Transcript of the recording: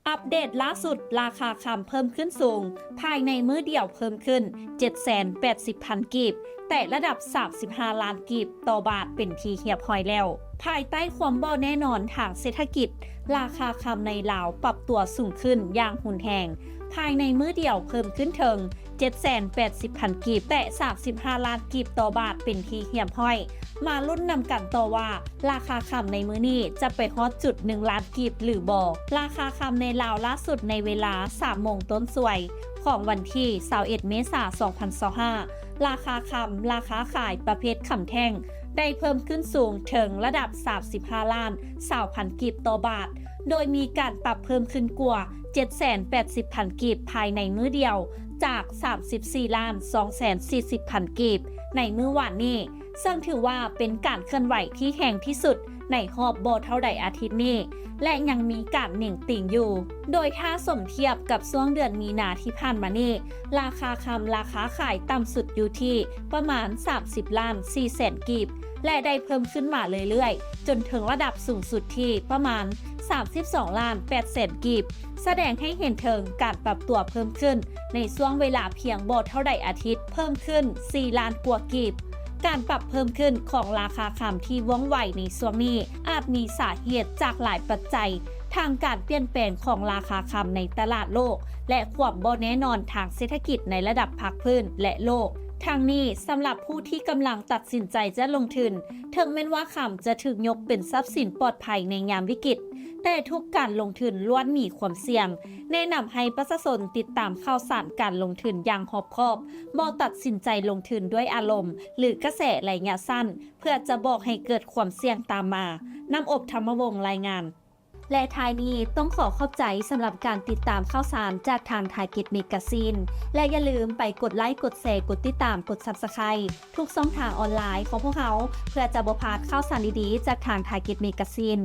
ອັບເດດລ່າສຸດ, ລາຄາຄຳເພີ່ມຂຶ້ນສູງ, ພາຍໃນມື້ດຽວເພີ່ມຂຶ້ນ ເຈັດແສນແປດສິບພັນ ກີບ, ແຕະລະດັບ ສາມສິບຫ້າລ້ານ ກີບຕໍ່ບາດເປັນທີ່ຮຽບຮ້ອຍແລ້ວ. ພາຍໃຕ້ຄວາມບໍ່ແນ່ນອນທາງເສດຖະກິດ, ລາຄາຄຳໃນລາວປັບຕົວສູງຂຶ້ນຢ່າງຮຸນແຮງ, ພາຍໃນມື້ດຽວເພີ່ມຂຶ້ນເຖິງ ເຈັດແສນແປດສິບພັນ ກີບ, ແຕະ ສາມສິບຫ້າລ້ານ ກີບຕໍ່ບາດເປັນທີ່ຮຽບຮ້ອຍ. ມາລຸ້ນນຳກັນຕໍ່ວ່າ ລາຄາຄຳໃນມື້ນີ້ຈະໄປຮອດຈຸດ ໜຶ່ງລ້ານ ກີບຫຼືບໍ່. ລາຄາຄຳໃນລາວລ່າສຸດໃນເວລາ ສາມໂມງຕົ້ນຊ່ວຍ ຂອງວັນທີ ຊາວເອັດ ເມສາ ສອງພັນຊາວຫ້າ, ລາຄາຄຳ, ລາຄາຂາຍປະເພດຄຳແທ່ງ ໄດ້ເພີ່ມຂຶ້ນສູງເຖິງລະດັບ ສາມສິບຫ້າລ້ານຊາວພັນ ກີບຕໍ່ບາດ, ໂດຍມີການປັບເພີ່ມຂຶ້ນກວ່າ ເຈັດແສນແປດສິບພັນ ກີບ ພາຍໃນມື້ດຽວ, ຈາກ ສາມສິບສີ່ລ້ານສອງແສນສີ່ສິບພັນ ກີບ ໃນມື້ວານນີ້, ເຊິ່ງຖືວ່າເປັນການເຄື່ອນໄຫວທີ່ແຮງທີ່ສຸດໃນຮອບບໍ່ເທົ່າໃດອາທິດນີ້ ແລະ ຍັງມີການເໜັງຕີງຢູ່. ໂດຍຖ້າສົມທຽບກັບຊ່ວງເດືອນມີນາທີ່ຜ່ານມານີ້, ລາຄາຄຳລາຄາຂາຍຕ່ຳສຸດຢູ່ທີ່ປະມານ ສາມສິບລ້ານສີ່ແສນ ກີບ ແລະ ໄດ້ເພີ່ມຂຶ້ນມາເລື້ອຍໆ ຈົນເຖິງລະດັບສູງສຸດທີ່ປະມານ ສາມສິບສອງລ້ານແປດແສນ ກີບ, ສະແດງໃຫ້ເຫັນເຖິງການປັບຕົວເພີ່ມຂຶ້ນໃນຊ່ວງເວລາພຽງບໍ່ເທົ່າໃດອາທິດ, ເພີ່ມຂຶ້ນສີ່ລ້ານກວ່າກີບ. ການປັບເພີ່ມຂຶ້ນຂອງລາຄາຄຳທີ່ວ່ອງໄວໃນຊ່ວງນີ້ ອາດມີສາເຫດຈາກຫຼາຍປັດໄຈ, ທັງການປ່ຽນແປງຂອງລາຄາຄຳໃນຕະຫຼາດໂລກ ແລະ ຄວາມບໍ່ແນ່ນອນທາງເສດຖະກິດໃນລະດັບພາກພື້ນ ແລະ ໂລກ. ທັງນີ້, ສຳລັບຜູ້ທີ່ກຳລັງຕັດສິນໃຈຈະລົງທຶນ, ເຖິງແມ່ນວ່າຄຳຈະຖືກຍົກເປັນຊັບສິນປອດໄພໃນຍາມວິກິດ, ແຕ່ທຸກການລົງທຶນລ້ວນມີຄວາມສ່ຽງ. ແນະນຳໃຫ້ປະຊາຊົນຕິດຕາມຂ່າວສານການລົງທຶນຢ່າງຮອບຄອບ, ບໍ່ຕັດສິນໃຈລົງທຶນດ້ວຍອາລົມ ຫຼື ກະແສໄລຍະສັ້ນ, ເພື່ອຈະບໍ່ໃຫ້ເກີດຄວາມສ່ຽງຕາມມາ. ນ້ຳອົບ ທຳມະວົງ ລາຍງານ. ແລະ ທ້າຍນີ້ຕ້ອງຂໍຂອບໃຈສຳລັບການຕິດຕາມຂ່າວສານຈາກທາງ Target Magazine ແລະ ຢ່າລືມໄປກົດໄລ, ກົດແຊ, ກົດຕິດຕາມ, ກົດ Subscribe ທຸກຊ່ອງທາງອອນລາຍຂອງພວກເຮົາ ເພື່ອຈະບໍ່ພາດຂ່າວສານດີໆຈາກທາງ Target Magazine.